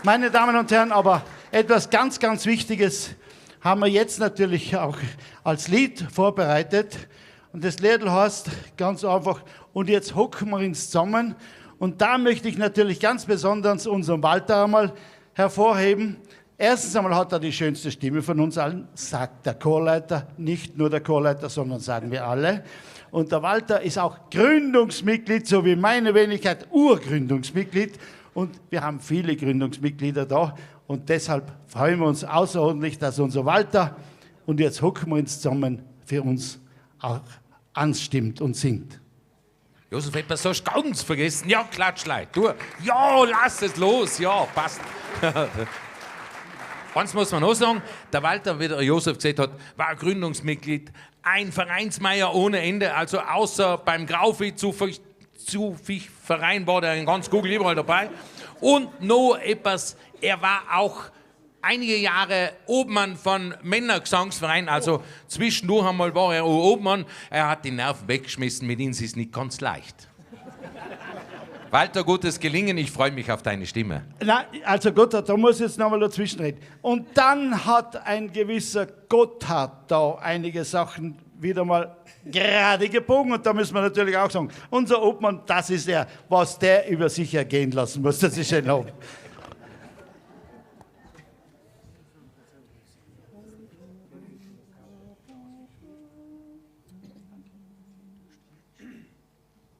Meine Damen und Herren, aber etwas ganz, ganz Wichtiges haben wir jetzt natürlich auch als Lied vorbereitet. Und das Liedl heißt ganz einfach: „Und jetzt hocken wir uns zusammen“. Und da möchte ich natürlich ganz besonders unseren Walter einmal hervorheben. Erstens einmal hat er die schönste Stimme von uns allen, sagt der Chorleiter. Nicht nur der Chorleiter, sondern sagen wir alle. Und der Walter ist auch Gründungsmitglied, so wie meine Wenigkeit, Urgründungsmitglied. Und wir haben viele Gründungsmitglieder da. Und deshalb freuen wir uns außerordentlich, dass unser Walter „Und jetzt hocken wir uns zusammen“ für uns auch anstimmt und singt. Josef, etwas hast du ganz vergessen. Ja, klatsch, Leit. Du. Ja, lass es los. Ja, passt. Eins muss man noch sagen: Der Walter, wie der Josef gesagt hat, war Gründungsmitglied, ein Vereinsmeier ohne Ende, also außer beim Grauvieh zu Verein war der in ganz Gurgl überall dabei. Und noch etwas, er war auch einige Jahre Obmann von Männergesangsverein, also zwischendurch einmal war er auch Obmann. Er hat die Nerven weggeschmissen, mit ihnen ist es nicht ganz leicht. Walter, gutes Gelingen, ich freue mich auf deine Stimme. Na, also Gotthard, da muss ich jetzt nochmal dazwischen reden. Und dann hat ein gewisser Gotthard da einige Sachen wieder mal gerade gebogen. Und da müssen wir natürlich auch sagen, unser Obmann, das ist er, was der über sich ergehen lassen muss, das ist enorm.